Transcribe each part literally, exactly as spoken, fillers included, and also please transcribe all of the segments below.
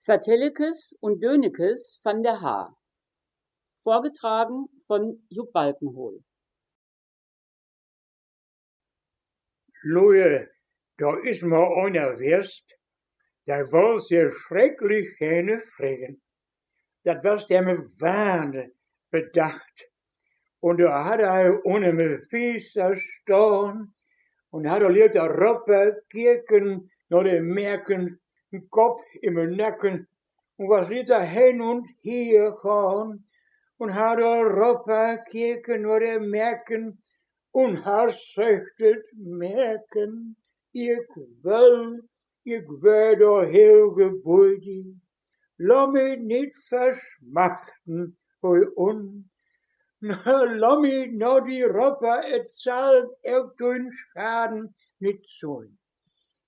Vertellekes un Dönekes van der Haar. Vorgetragen von Jupp Balkenhol. Lüe, dor is mol eener west, dä woll sik schrecklich geern friggen. Dat was däm wahne bedacht. Un dor hadd hä unner me Fieser stahn un hadd dor lütter rop keken no de Mäken, en Kopp in me Nacken, un was lütter hen un her gahn un hadd dor rop keken no de Mäken un hadd seggt: Mäken, ik well, ik wör dor heel geboren. Laat mi nit versmachten, hoi un. Na, laat mi na di rop, et sall ok dien Schaden nit sien.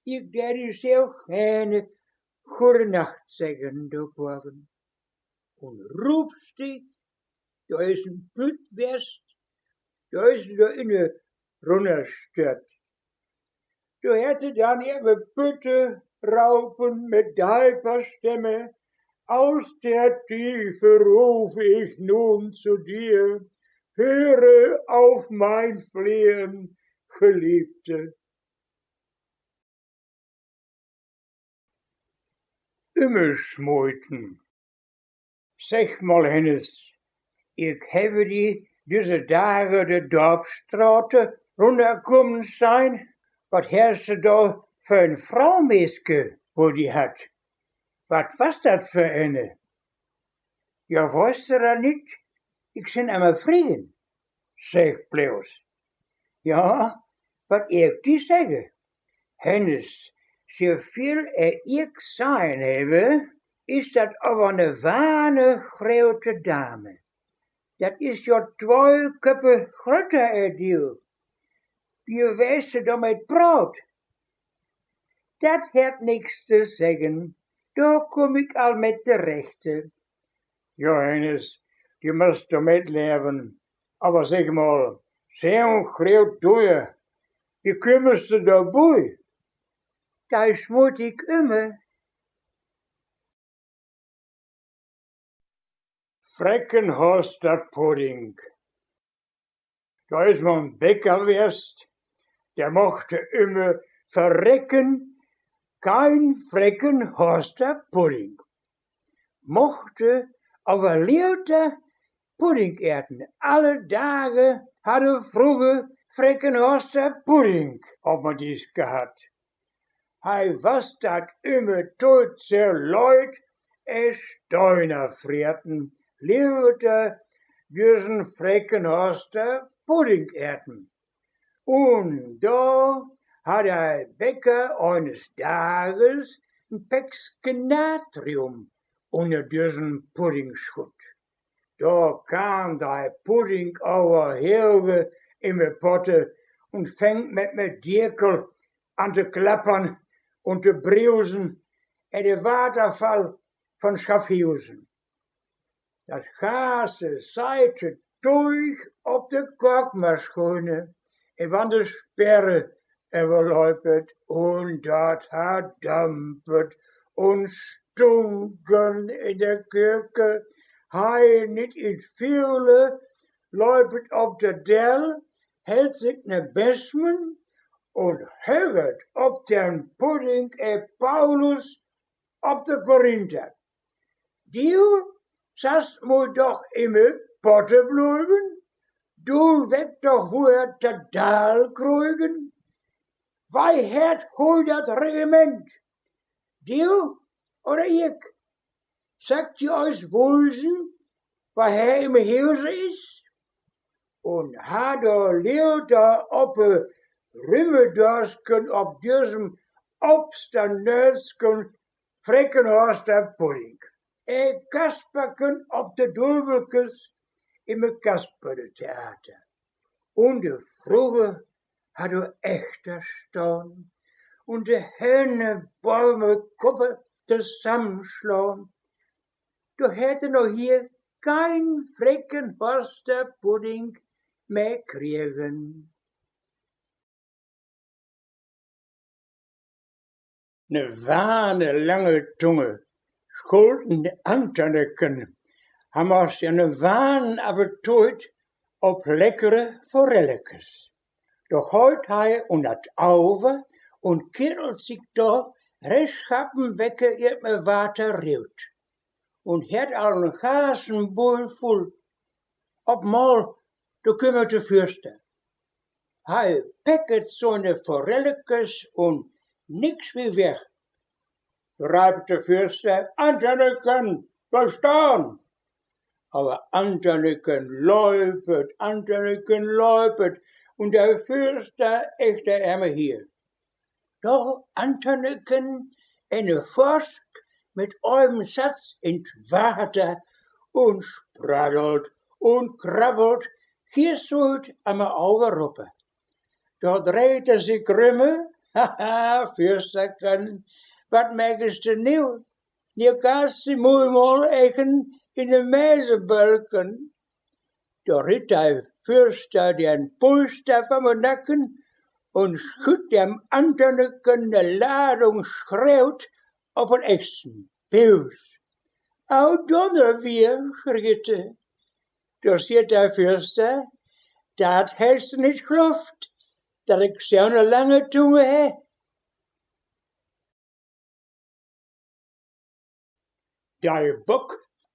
Ik dä di so geern Gurnacht seggen dor boven. Un rups di, dor is en Pütt west, dor is dor inne runnerstört. Do hett he dann in de Pütt geropen mit deiper Stemme: Aus der Tiefe rufe ich nun zu dir, höre auf mein Flehen, Geliebte. Ümmersmeuten. Segg mol, Hennes, ik heff di düsse Dage de Dorpsstraat runnerkummen sehn. Wat hest du do för en Fraumeeske bi di hatt? Wat was dat för ene? Ja, weetst du dat nit? Ik sin am Friggen. Segg bloß. Ja, wat ik di segge, Hennes, so vill es ik sehn heff, is dat aver ne wahne grote Dame. Dat is jo twei Köppe grötter es di. Wie west du domit praat? Dat hett nix to seggen, do kumm ik al mit terechte. Jo, Hennes, du must domit leven. Aver segg mol, so en grot Dier, wie kummst du do bi? Dei smeut ik ümmer. Freckenhorster Pudding. Do is mol en Bäcker west, dä mochte ümmer verrecken kein Freckenhorster Pudding. Mochte aver lütter Pudding äten. Alle Dage hadd he frügger Freckenhorster Pudding op me Disch gehatt. Hei was dat ümmer tot so leid, es Steiner freten, lütter düssen Freckenhorster Pudding äten. Un do hadd dei Bäcker eines Dages en Päckske Natrium unner düssen Pudding schutt. Do kam dei Pudding aver heel in me Potte un fäng mit me Däckel an to klappern un to brusen, wie de Waterfall von Schaffhausen. Dat ganze seite Tuig op de Kookmaschine, un wann de Sperre äwwerleupet, un dat hät dampet un stunken in de Köke, hei nit in Fiele, leupet op de Dell, helt sik ne Besmen un höget op den Pudding e Paulus op de Korinther. Du sast mol doch in me Potte blieven, du weggst doch wohl to dall kruigen. Wei hät hei dat Regiment? Du oder ik? Sackt ji eis Wusen, wei hä im Huse is? Un hä do lütter op e Rümmedösken op düssen Obsternösken Freckenhorster Pudding. E Kasperken op de Duwelkes im Kasperletheater. Un de Frügge hät do echter stahn un de Hänne bowe me Koppe tosammeschlahn. Do hät he noch hier kein Freckenhorster Pudding mehr kriegen. Ne wahne lange Tunge, Gulden Antöneken, he mach sik ene Wahn aver toit op leckere Forellekes. Doch heut hei un dat Auwe un kittelt sik do reschappen wecke iet me Water rut. Un hett al en gasen Bull vull. Op mol, do kümmert de Fürster. Hei pecket so'ne Forellekes un nix wie weg. Do reipt de Fürster: „Antöneken, bleib stahn!“ Aver Antöneken leupet, Antöneken leupet, un de Fürster, echter emmer hie. Do Antöneken ene Forsk mit eem Satz in't Water un spraddelt un krabbelt, hie suut am Auwe ruppe. Do dreiht e sik rümme: „Haha, Fürsterken, wat mäkest de nu? Nu kannst di mol egen in de Mäsebölken.“ Do ritt de Fürster den Puster vum Nacken un schütt dem Antöneken ne Ladung Schreut op en Essen. Pius. „Au Donnerwier“, schriet e. Do siet de Fürster: „Dat hest nit g'lofft, dat ik so'ne lange Tunge he.“ De Bock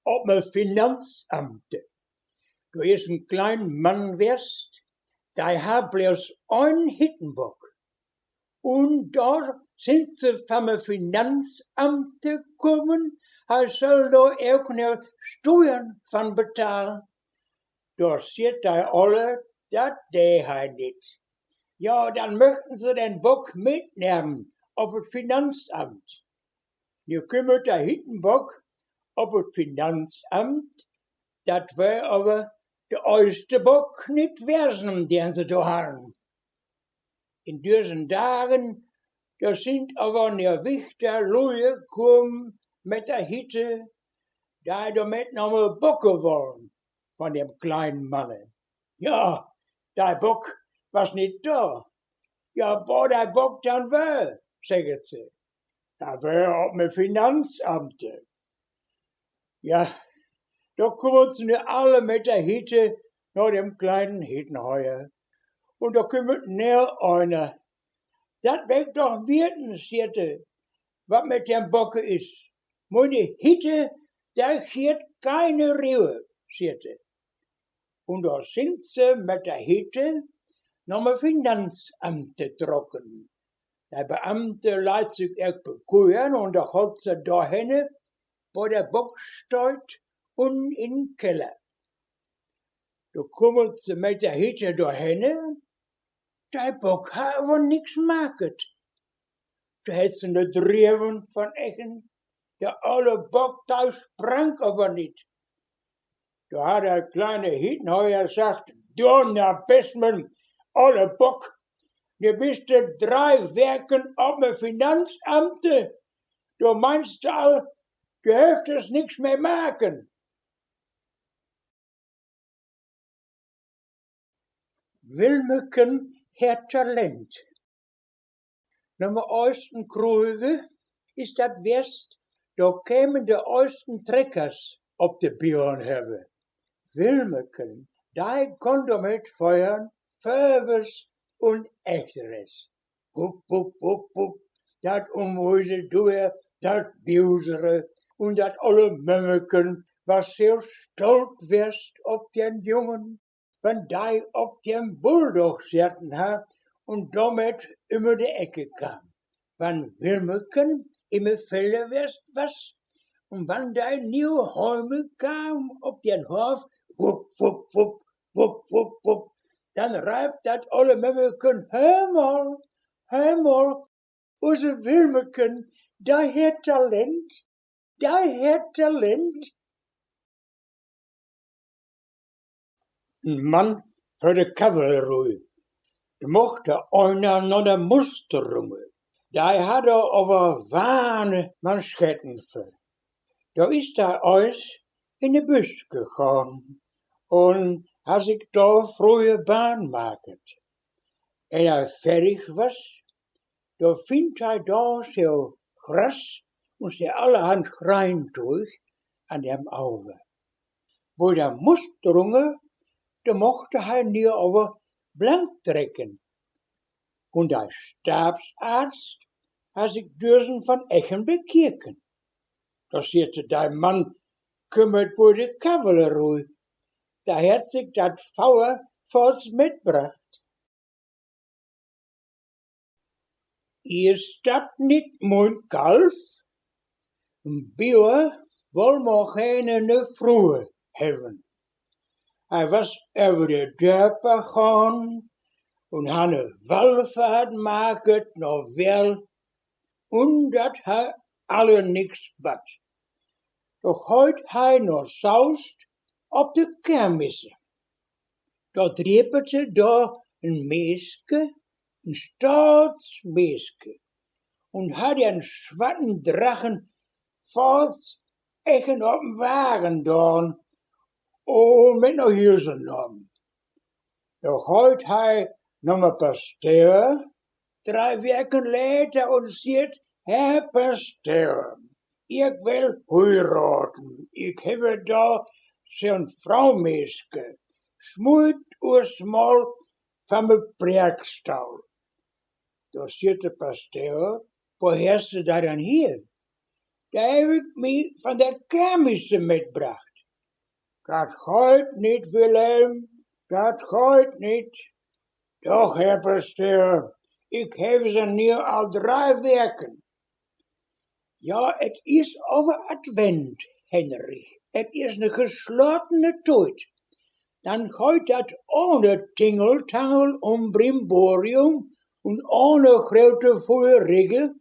op me Finanzamte. Do is en klein Mann west, dei harr bloß een Hittenbock. Un do sind se vum Finanzamte kummen, hei soll do ok noch Steuern vun betahlen. Do siet de Olle, dat dee hei nit. „Ja, dann möchten Se den Bock mitnehmen op et Finanzamt.“ Nu kümmert de Hittenbock op et Finanzamt, dat wör aver de eerste Bock nit wesen, den se do harren. In düsse Dagen, do sind aver noch wichter Lüe kumm mit de Hitte, dei domet nomme bocke wollen vun dem kleinen Manne. Ja, dei Bock was nit do. Ja, wo dei Bock dann wör, segget se. Dei wör op me Finanzamte. Ja, do kummen se nu alle mit de Hitte no dem kleinen Hittenheuer. Un do kümmert noch einer. Dat will ich doch weten, siet e, wat mit dem Bocke is. Miene Hitte, dei giet keine Ruhe, siet e. Un do sind se mit de Hitte nomme Finanzamte trocken. De Beamte leit sik erst beküren un do gott se dohenne, wo de Bock steit, un in Keller. Do kummen se mit de Hitte dohenne, dei Bock harr aver nix maket. Do hett se ne Drieven vun Echen, de olle Bock, dei sprang aver nit. Do hett de kleine Hittenheuer sacht: „Donnerbesmen, olle Bock, nu bist de drei Werken op me Finanzamte, do meinst al, du höftest nix mehr maken.“ Wilmeken hett Talent. Nomme eersten Kruge is dat west, do kemen de eersten Treckers op de Biornhöve. Wilmeken, dei konn domet feuern, Vörwes un Echteres. Hup, hup, hup, hup, dat unwiese Duer, dat biusere, un dat olle Mömmeken was sehr stolt west op den Jungen, wann dei op den Bulldog seten harr un domet ümme de Ecke kam. Wann Wilmeken im Felle west was un wann dei nu home kam op den Hoff, wupp, wupp, wupp, wupp, wupp, wupp, dann reip dat olle Mömmeken: „Hör mol, hör mol, use Wilmeken, dei hett Talent, dei hett Talent.“ En Mann för de Kavallerie. Do mocht do einer no de Musterunge. Dei harr do aver wahne Manschetten för. Do is dei eis in de Büsch gahn un harr sik do fröhe Bahn maket. Ehr hei fertig was, do fing hei do so Gras un se allerhand Greintuch an em Auge. Wo de Must drunge, do mochte he nu aver blank trecken. Un de Stabsarzt harr sik düssen von Echen bekeken. Do sitte de Mann kümmert bei de Kavallerie. Do hett sik dat Fauer foats mitbracht. Is dat nit mien Kalf? En Bier woll mer geene Fru hewe. He was över de Dörper gahn un harr ne Wallfahrt maket no Werl, un dat harr alle nix bad. Doch heut he no Saust op de Kermisse. Do driepe se do en Meeske, en Staatsmeeske, un harr en swatten Drachen foats Echen op en Wagen dahn un mit no Huse nahm. Do geiht he nomme Pasteur drei Weken läter un siet: „Herr Pasteur, ik well heiraten. Ik hewe do so'n Fraumeeske, smuit us mol von me Prägstaul.“ Do siet de Pasteur: „Wo hest du dat dann her?“ „Dat hew ik mi von de Kermisse mitbracht.“ „Dat geiht nit, Wilhelm, dat geiht nit.“ „Doch, Herr Pasteur, ik hew se nu al drei Weken.“ „Ja, et is aver Advent, Henrich. Et is ne geschlotene Tiet. Dann geiht dat ohne Tingeltangel un Brimborium un ohne grote Feuerrigge.“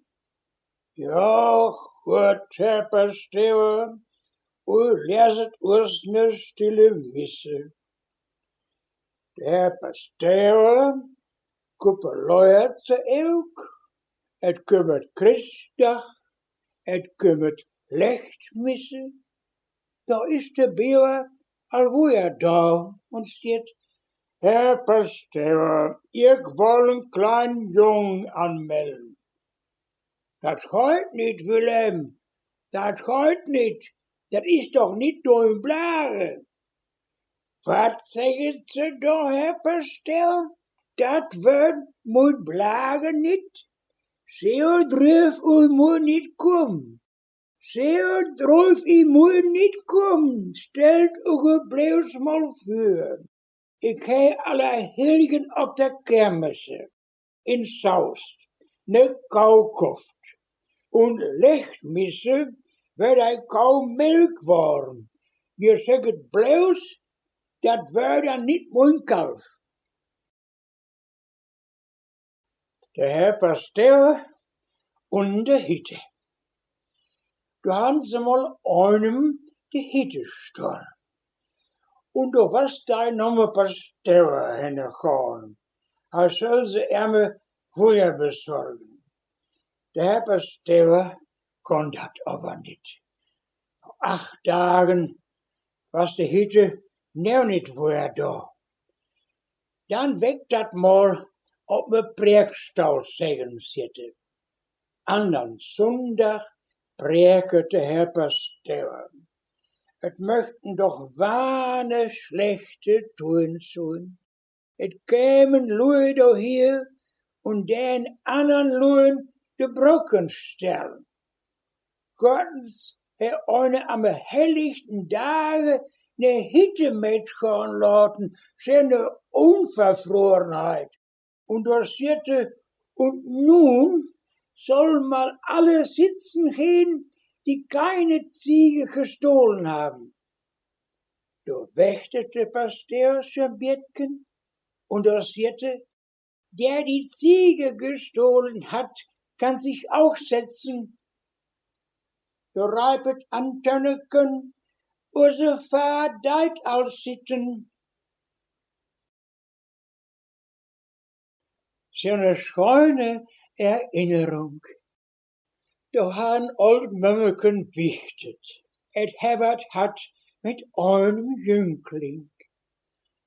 „Ja, gut, Herr Pasteur, u leset us ne stille Misse.“ De Herr Pasteur kupeloeet se ok, et kümmet Christdag, et kümmet Lechtmisse, do is de Bier al woer do un siet: „Herr Pasteur, ik woll en kleinen Jung anmellen.“ „Dat geiht nit, Wilhelm, dat geiht nit, dat is doch nit dien Blage.“ „Wat segget Se do, Herr Pasteur? Dat wör mien Blage nit? Seht, dröff i mol nit kumme. Seht, dröff i mol nit kumme. Stellt üch bloß mol vör. Ik hew Allerhilligen op de Kermisse in Saust ne Kau kofft. Un Lechtmisse wör de Kau melk worrn. Ihr segget bloß, dat wör dann nit mien Kalf.“ De Herr Pasteur un de Hitte. Do harrn se mol einem de Hitte stohlen. Un do was dei nomme Pasteur hengahn. He soll se eme Feuer besorgen. De Herr Pasteur kunn dat aver nit. No acht Dagen was de Hitte noch nit woer do. Dann weckt dat mol op me Prägstaul seggen, siet et. Annern Sunndag präget de Herr Pasteur. Et möchten doch wahne schlechte Tüe sin. Et kämen Lüe doher un dän annern Lüe de Brocken stellen. Gottens, he hot am hellichten Dage ne Hitte metgahn laten, seine Unverfrorenheit. Un do siet et: „Und nun sollen mal alle sitzen gehen, die keine Ziege gestohlen haben.“ Do wechtet de Pasteur sien Bettken un do siet et: „Der die Ziege gestohlen hat, kann sich auch setzen.“ Do reipet Antöneken: „Use Faa deit al sitten.“ Seine scheune Erinnerung. Do harrn olt Mömmeken bichtet, et hewwert hat mit einem Jüngling.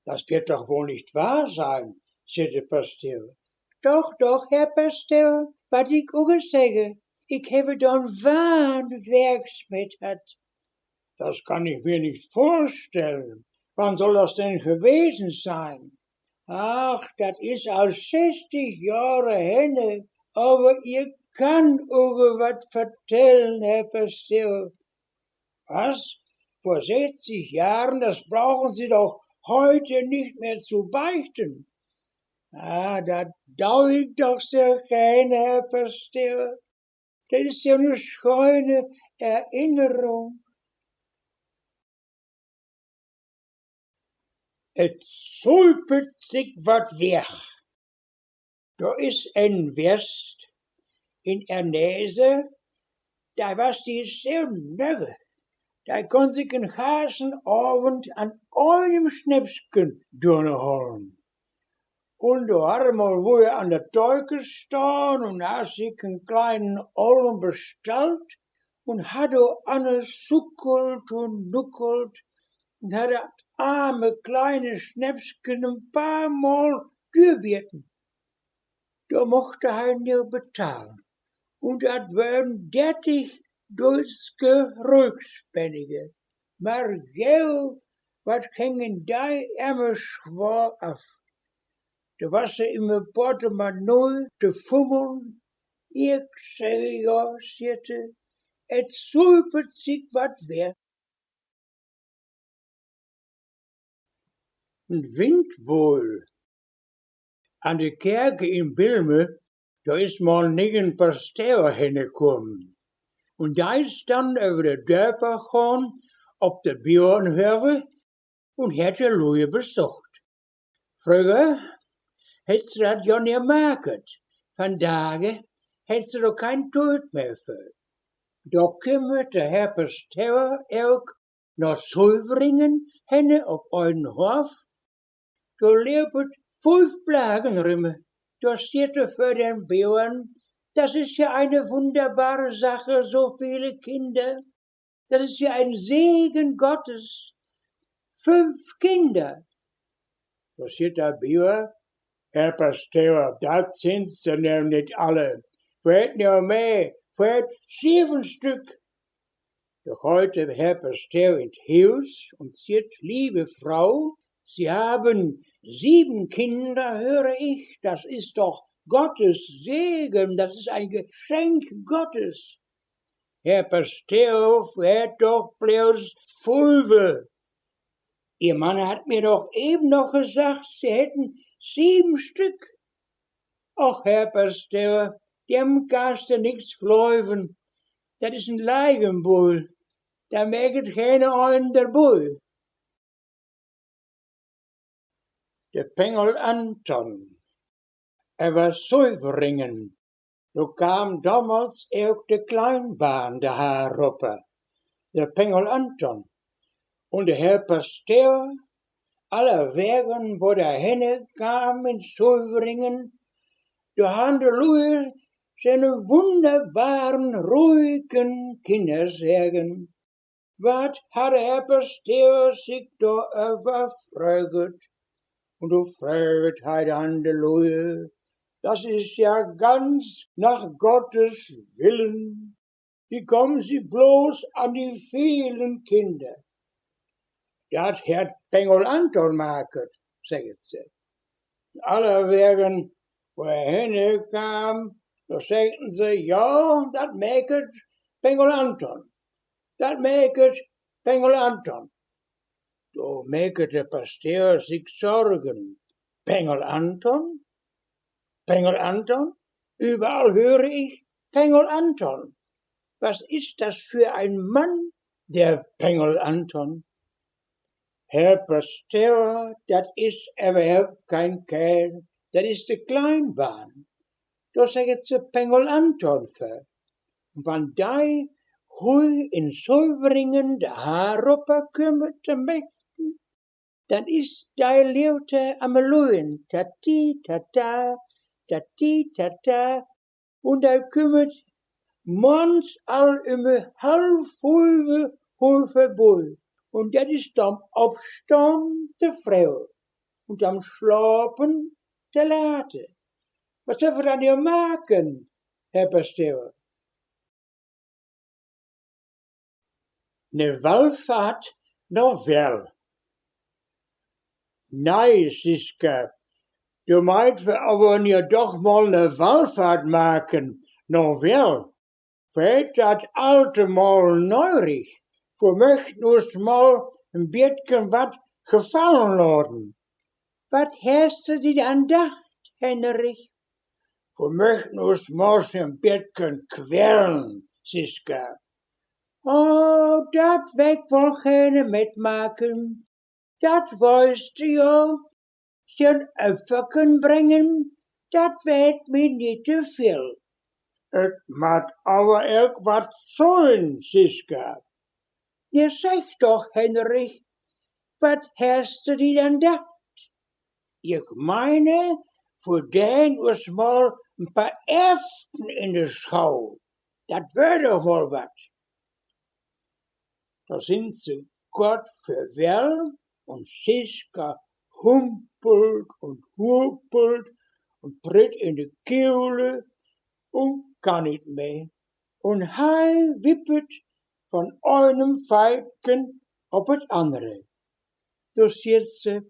„Das wird doch wohl nicht wahr sein“, siet de Pasteur. „Doch, doch, Herr Pasteur, wat ik uge segge, ik hebbe dor en Wahn wegsmett hat. Das kann ich mir nicht vorstellen. Wann soll das denn gewesen sein? Ach, dat is al sestig Johre henne, awwer ik kann uch wat vertellen, Herr Pasteur. Was? Vor sechzig Jahren? Das brauchen Sie doch heute nicht mehr zu beichten. Ah, dat dau ik doch sehr gerne, Herr Pasteur. Dat is jo 'ne schöne Erinnerung. Et suipet sik wat weg. Dor is en west in Ernese, dei was die so nögge, dei kunn sik en ganzen Owend an einem Schnäpsken durnehollen. Un do harr emol woll an de Teuke stahn un harr sik en kleinen Ollen bestallt un harr do anne suckelt un nuckelt un harr dat arme kleine Schnäpsken en paar Mol dörbeten. Do mochte hei nu betahlen. Un dat wören dertig dutzke Rökspennige. Mer Gott, wat gingen dei emmer schwoor af. Do was se in me Portemonnaie to fummeln. Ik segg jo, siet se, et suipet sik wat weg. En Windbuul. An de Kerke in Bilme, do is mol en neien Pasteur hennekomen. Un dei is dann över de Dörper gahn, op de Burenhöfe, un hät de Lüe besocht. Fröher hät se dat jo nit maket, vandage hät se do kein Tiet mehr för. Do kümmet de Herr Pasteur ok no Süwringen henne op eenen Hoff. Do löpet fünf Plagen rümme. Do siet er för den Buren: Das ist ja eine wunderbare Sache, so viele Kinder. Das ist ja ein Segen Gottes. Fünf Kinder. Do siet de Buer: Herr Pasteur, dat sind se noch nit alle. Fehlt noch mehr, fehlt sieben Stück. Doch heute Herr Pasteur ins Haus und sagt: Liebe Frau, Sie haben sieben Kinder, höre ich. Das ist doch Gottes Segen, das ist ein Geschenk Gottes. Herr Pasteur, hät doch bloß fünfe. Ihr Mann hat mir doch eben noch gesagt, Sie hätten sieben Stück. Och, Herr Pasteur, dem kannst du nix gläuben. Dat is en Leigenbuul. Dor mäket keiner een, der Buul. De Pengel Anton. Hä was Süwringen. Do kam damals ok de Kleinbahn de Haar roppe, de Pengel Anton. Un de Herr Pasteur, allerwägen, wo der henne kam in Süwringen, do han de Lüe senne wunderbaren, ruhigen Kinnersegen. Wat hat de Herr Pasteur sik do över fröget. Un do fröget hei dann de Lüe: Das ist ja ganz nach Gottes Willen. Wie kommen Sie bloß an die vielen Kinder? Dat hät Pengel Anton maket, säget se. Allerwägen, wo hä henne kam, do sägten se: Ja, dat mäket Pengel Anton. Dat mäket Pengel Anton. Do mäket de Pasteur sik Sorgen. Pengel Anton? Pengel Anton? Überall höre ich Pengel Anton. Was ist das für ein Mann, der Pengel Anton? Herr Pasteur, dat is äwahaup kein Keerl, dat is de Kleinbahn. Do säget se Pengel Anton för. Un wann dei hei in Süwringen de Haar roppe kümmet, de Mägde, dann is dei leevt am Luien, tati, tata, tati, tata, un dei kümmet morgens al üm half fünfe hei vörbei. Un dat is dann Opstahn to fröh un dann Slapen to late. Wat söllt mer dann do maken, Herr Pasteur? 'Ne Wallfahrt no Werl. Nei, Siska, do meit wi awer nu doch mol 'ne Wallfahrt maken no Werl. Wi hett dat altemol neurig. Wi möchten us mol en bietken wat gefallen loten. Wat hest du di dann dacht, Henrich? Wi möchten us mol en bietken quälen, Siska. Oh, dat weed woll keene mitmaken. Dat weest du jo, sien Öpferken bringen, dat weed mi nit to vill. Et mat awer ok wat sein, Siska. Nu segg doch, Henrich, wat hest du di dann dacht? Ik meine, wi deen us mol en paar Erften in de Schau. Dat wör doch mol wat. Do sind se gott verwell un Siska humpelt un humpelt un tritt in de Keule un kann nit mehr. Un hei wippet von einem Feibken op et andere. Do sitt se: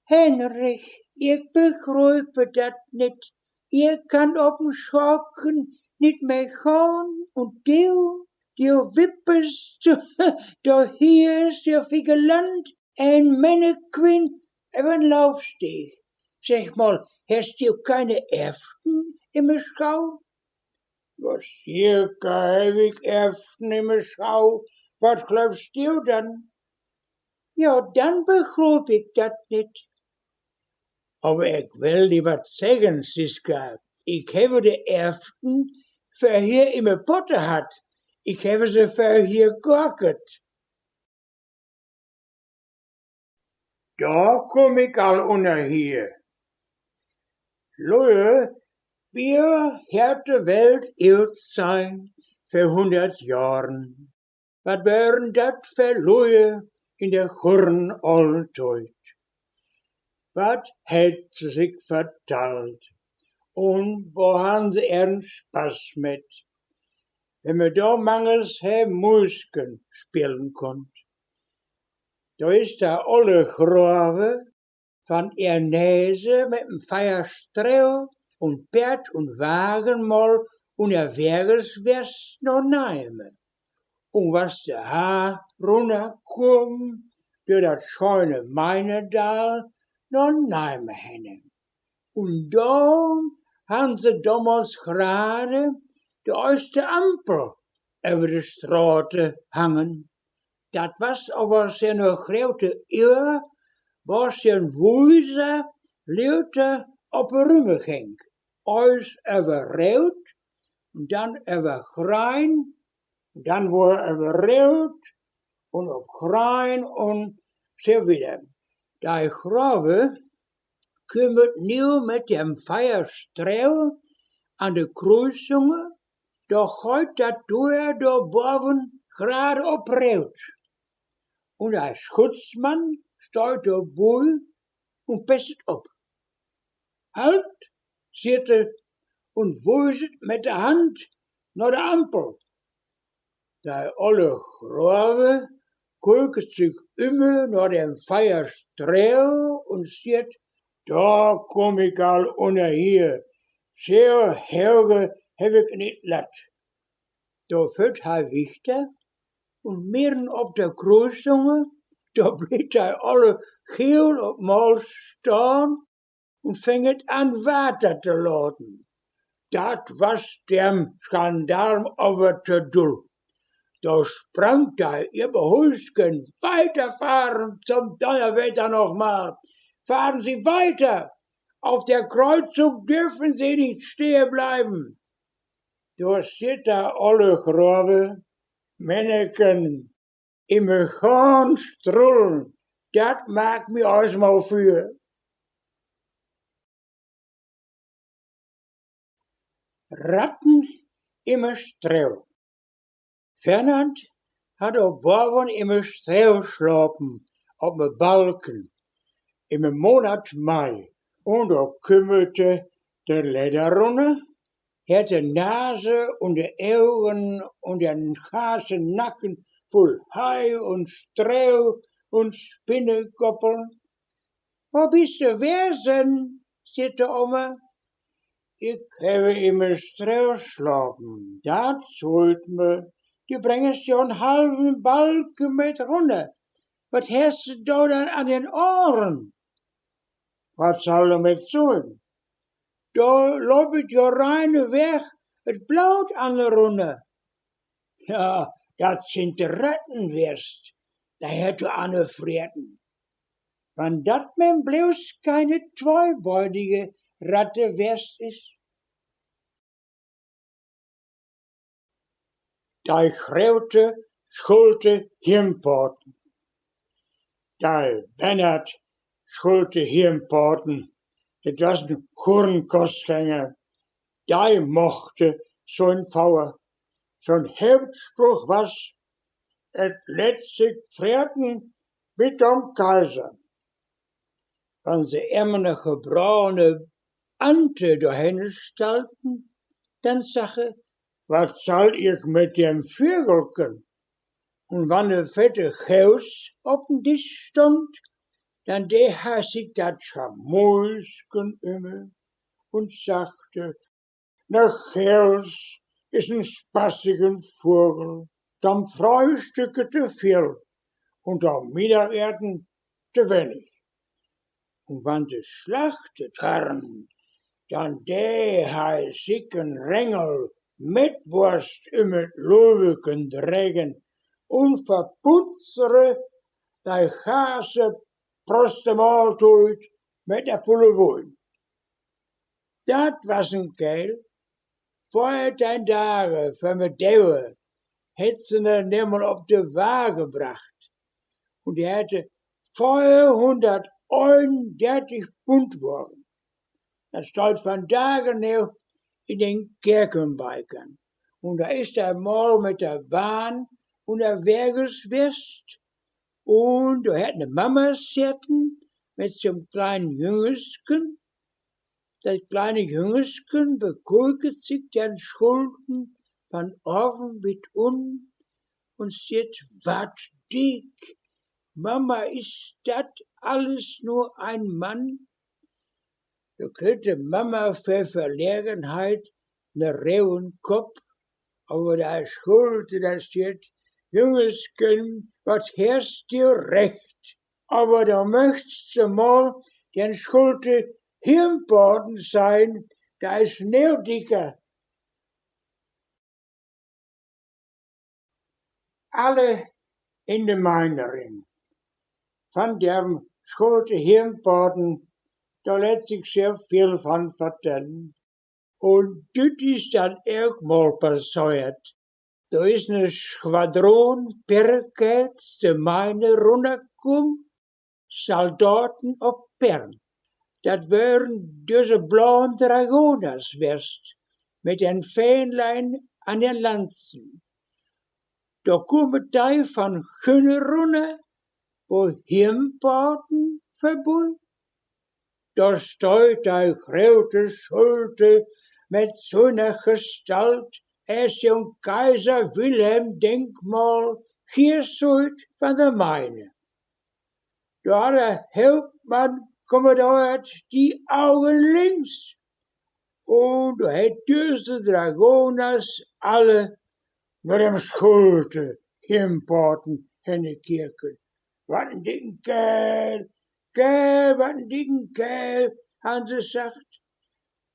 Henrich, ik begriepe dat nit. Ik kann op en Schoken nit mehr gahn un du, du wippest do hie so wie gelannt en Männequin över en Laufsteg. Segg mol, hest du keine Erften in de Schau? Wat, Siska, heff ik Erften in de Schau? Wat gleufst du dann? Jo, dann begriep ik dat nit. Aver ik will di wat seggen, Siska. Ik heff de Erften vörher in me Potte hatt. Ik heff se vörher goaket. Do kumm ik al unner hie. Lüe, wie hett de Welt iut sein vör hundert Johren? Wat wören dat för Lüe in de gurn ollen Tiet? Wat hett se sik vertallt? Un wo han se ehren Spaß mit? Wenn me do mangels Herr Muisken spelen kunnt. Do is de olle Grave von ehr Nese mit en Feier Streu un Perd un Wagen mol unnerweges west no Neime. Un was de Haar runnerkumm, dör dat scheune Meinedal no Neime henne. Un do han se domols grade de eerste Ampel över de Strate hangen. Dat was aver so ne grote Eer, wo so en Wuiser luuter op de Rümme ging. Eerst över Root un dann över Grein, un dann wor över Root un op Grein un so wieder. De Grave kümmet nu mit dem Feier Streu an de Krüzunge, doch heut dat Duer do boven grad op Root. Un de Schutzmann steit do bi un pesset op. Halt, siet he un wuiset mit de Hand no de Ampel. De olle Grave kucket sik ümme no dem Feier Streu un siet: Do kumm ik al unner hie, so hoge heff ik nit latt. Do föhrt he wichter un merren op de Krüzunge, do blitt de olle Giel op mol stahn un fänget an Water to laten. Dat was dem Schandarm aver to dull. Do sprang de Eberhäuschen: Weiterfahren, zum Donnerwetter noch mal! Fahren Sie weiter! Auf der Kreuzung dürfen Sie nicht stehen bleiben! Do siet de olle Grave: Männeken, in me gahn strullen, dat maak mi eerstmal vör. Ratten in me Streu. Fernand hatt do boven in me Streu slapen, op me Balken, in me Monat Mai, un do kümmet de Ledder runner, hett de Nase un de Ogen un den ganzen Nacken vull Hei un Stroh un Spinnekoppeln. „Wo bist du wesen?“, siet de Oma. „Ik hewwe in me Stroh slapen, dat sult me. Du bringst jo en halven Balke mit runner. Wat hest du do dann an den Ohren?“ „Wat sall do mit sullen? Do löpet jo reineweg et Bloot an de Runne.“ „Ja, dat sind de Ratten west, dei hett do annefreten. Wann dat men bloß keine tweibeinige Ratte west is.“ Dei grote Schulte Himpoten. Dei Bennert Schulte Himpoten, dat was en Hurnkostgänger, dei mochte so'n Fauer. So'n Hauptspruch was: „Et lett sik freten bit am Kaiser.“ Wann se em ne gebrane Ante dohenne stallten, dann sach he: „Wat sall ich mit dem Viegelken?“ Un wann ne fette Goos op den Disch stund, dann dee he sik dat Schamäusken ümme un sachte: „Ne Goos is en spassigen Vogel, to'm Fröhstücke to vill un to'm Middageten to wenig.“ Un wann se schlachtet harren, dann dee he sik en Rengel Mettwost ümme Luweken dregen un verputzere dei ganze proste Mahltuit mit e Pulle Wien. Dat was en Keerl. Veertein Dage vör me Dewe hett se ne nemol op de Wage bracht. Un dee hett veerhunderteenundertig Pund wogen. Dat steiht vandage noch in den Kerkenbeikern. Un do is he mol mit de Bahn unnerweges west. Un do hett ne Mama seten mit so'm kleinen Jüngesken. Dat kleine Jüngesken bekuiket sik den Schulten von oven bit unnen un siet: „Wat dick! Mama, is dat alles nur ein Mann?“ Do kritt de Mama vör Verlegenheit ne roen Kopp, aver de Schulte, dä siet: „Jüngesken, wat hest du recht. Aver do möchtst du mol den Schulte Himpoten sein, dä is noch dicker.“ Alle in de Meine rin. Von dem Schulte Himpoten, do lett sik sehr viel von vertellen. Un dit is dann ok mol passeert. Do is ne Schwadron Perkels de Meine runnerkumm, Soldaten op Pern. Dat wören düsse blauen Dragoners west, mit den Fähnlein an den Lanzen. Do kummen dei von hünne runner, wo Himpoten vörbei. Do steiht dei grote Schulte mit so'ner Gestalt, es so'n Kaiser Wilhelm Denkmal, Jesuit von de Meine. Do hett de Hauptmann Kommandant die Augen links. Un do hett düsse Dragoners alle no dem Schulte Himpoten hennekeken. „Wat en dicken Keerl, Keerl, wat en dicken Keerl“, han se sacht.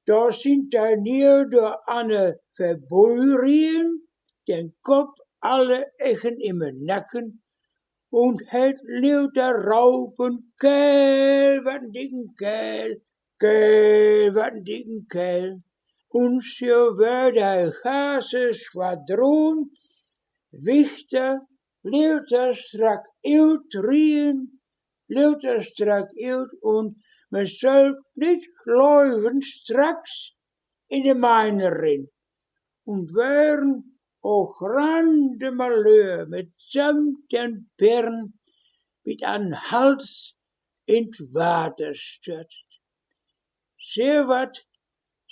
Do sind dei nie do anne vörbei rieen, den Kopp alle egen im Nacken, un hett luuter raupen: „Keerl, wat en dicken Keerl, Keerl, wat en dicken Keerl.“ Un so wör dei ganze Schwadron Wichter luuter strack ut rieen, luuter strack ut, un me söll nit gleuven, stracks in de Meine rin, un wören o grande Malör mitsamt den Pern bit an Hals in't Water stört. So wat,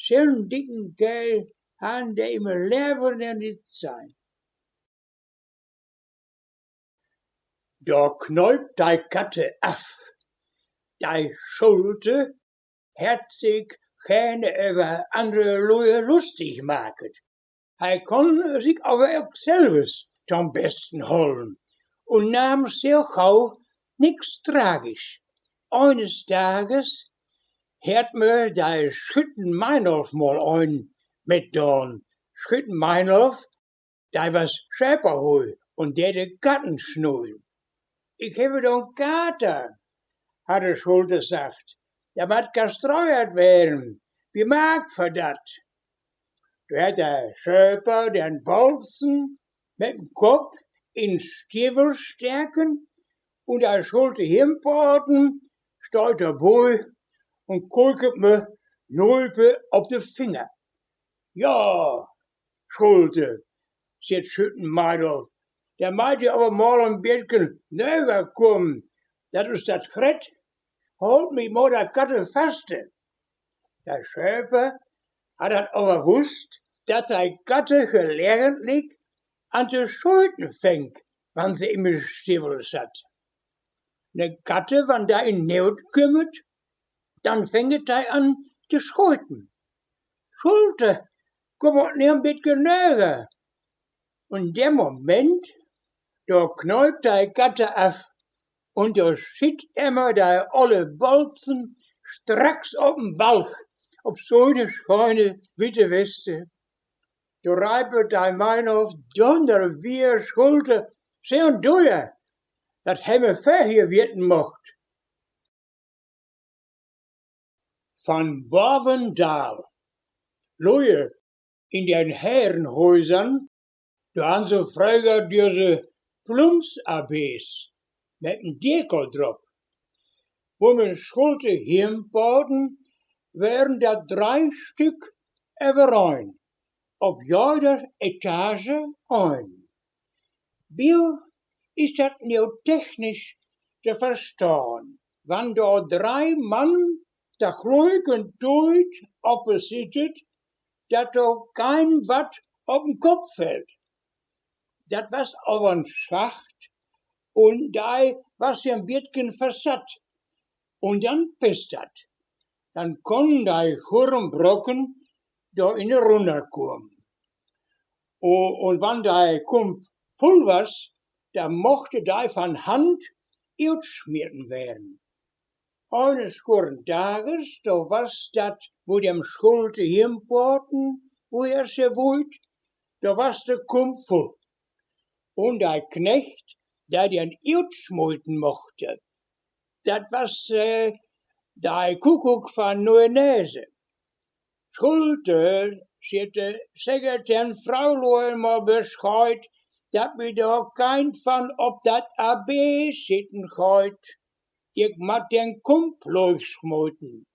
so'n dicken Keerl han de im Leven noch nit sein. Do kneipt dei Katte af. Dei Schulte hett sik geern över andere Lüe lustig gemaakt. He kunn sik aver ok selvers to'n Besten hollen un nahm so gau nix tragisch. Eines Dages hett me dei Schütten Meinhof mol een mitdon. Schütten Meinhof, dei was Schäperhui un dee de Katten schnuien. „Ik heff en Kater“, hett de Schulte gesacht. „Dei mutt kastreert weren. Wie maakt ver dat?“ Do hett de Schäper den Bolzen mit den Kopp in Stievel steken un de Schulte Himpoten steit dobei un kuiket me nüipe op de Finger. „Ja, Schulte“, sitt Schütten Meinhof, „dor mott de aver mol en beten nöger kummen. Dat is dat Grett. Holt mi mol de Katte faste.“ De Schäper hett dat aver wusst, dat de Katte gelegentlich an to schuiten fängt, wann se in de Stievel satt. Ne Katte, wann dei in Noot kümmet, dann fänget dei an to schuiten. „Schulte, kumm ok noch en beten nöger.“ Un in dem Moment, do kneipt dei Katte af un do schitt em dei olle Bolzen stracks op en Balg, op siene scheine witte Weste. Do reip dei Meinhof: „Dunnerwier, Schulte, so en Duier, dat hemmer vörher weten mocht.“ Van Bavendal. Lüe, in den Herrenhäusern, do han se fröher düsse Plumpsabees mit en Deckel drop. Wo me Schulte Himpoten, weren dat drei Stück överein, op jeder Etage ein. Wie is dat nu technisch to verstahn, wann do drei Mann to glieke Tiet oppe sittet, dat do kein wat op en Kopp fällt? Dat was aver en Schacht, un dei was jo en beten versatt, un dann pesst dat. Dann kunnen dei Gurrenbrocken do in de Runner kumen. O-, un wann dei Kump vull was, dann mochte dei van Hand utsmieten weren. Eines gurren Dages, do was dat, wo dem Schulte Himpoten, wo er se wuit, do was de Kump vull. Un dei Knecht, dei den utsmieten mochte, dat was, äh, dei Kuckuck van Nuenese. „Schulte“, sitt e, „segget den Froulüe mol Bescheid, dat mi do kein van op dat Abees sitten geiht. Ik mott den Kump leeg smieten.“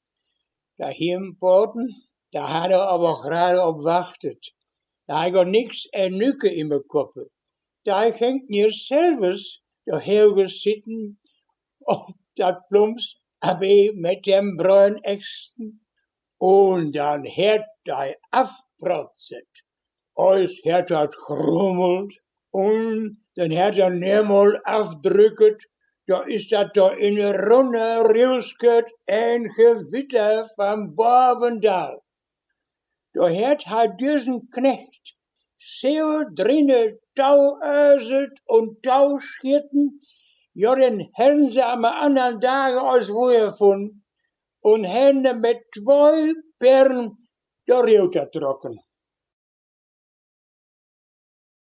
De Himpoten, dei harr aver grad op wachtet. Dei harr jo nix en Nüke in de Koppe. Dei ging nu selvers de Höge sitten op dat Plumpsabee mit den Brönäxten. Un dann hett dei afprotzet. Eis hett dat grummelt, un dann hett dei nemol afdrücket, do is dat do in de Runner rüsket en Gewitter van Bavendal. Do hett he düssen Knecht so drinne tauöselt un tauscheten, jo, den hen se am annern Dage eis woer funnen un hen em mit twee Perren do ruttrocken.